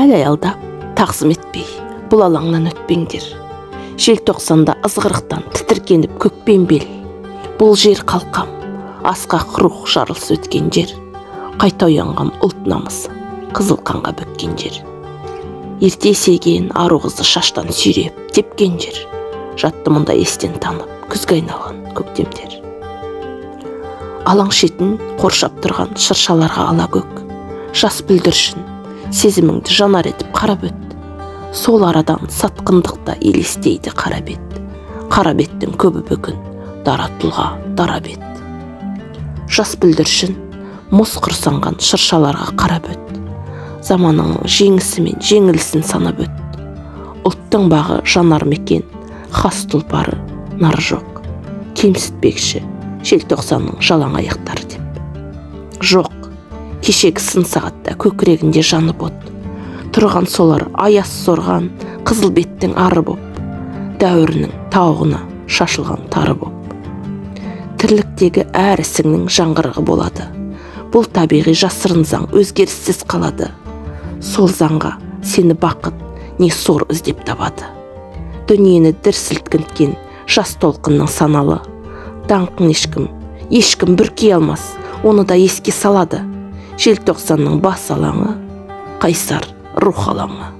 Сәл аялдап, тағзым етпей, бұл алаңнан өтпеңдер. Желтоқсанда ызғырықтан тітіркеніп көкпен бел. Бұл жер қалқам, асқақ рух жарылыс өткен жер. Қайта оянған ұлт намысы, қызыл қанға бөккен жер. Ерте есейген ару қызды шаштан сүйреп, тепкен жер. Жатты мұнда естен танып, күзге айналған көктемдер. Алаң шетін қоршап тұрған шыршаларға ала көк. Жас бүлдіршін, сезіміңді жанар етіп қарап өт. Сол арадан сатқындықта елестейді қара бет. Қара беттің көбі бүгін дара тұлға, дара бет. Жас бүлдіршін, мұз құрсанған шыршаларға қарап өт. Заманның жеңісі мен жеңілісін санап өт. Ұлттың бағы жанар мекен, хас тұлпары нары жоқ. Кемсітпекші желтоқсанның жалаң аяқтары деп. Жоқ, кешегі сын сағатта көкірегінде жанып от. Тұрған солар аяз сорған қызыл беттің ары боп, дәуірінің тауығына шашылған тары боп. Тірліктегі әр ісіңнің жаңғырығы болады. Бұл табиғи жасырын заң өзгеріссіз қалады. Сол заңға сені бақыт не сор іздеп табады. Дүниені дір сілкінткен жас толқынның саналы. Даңқын ешкім, ешкім бүркей алмас, оны да еске салады. Желтоқсанның бас алаңы, қайсар рух алаңы.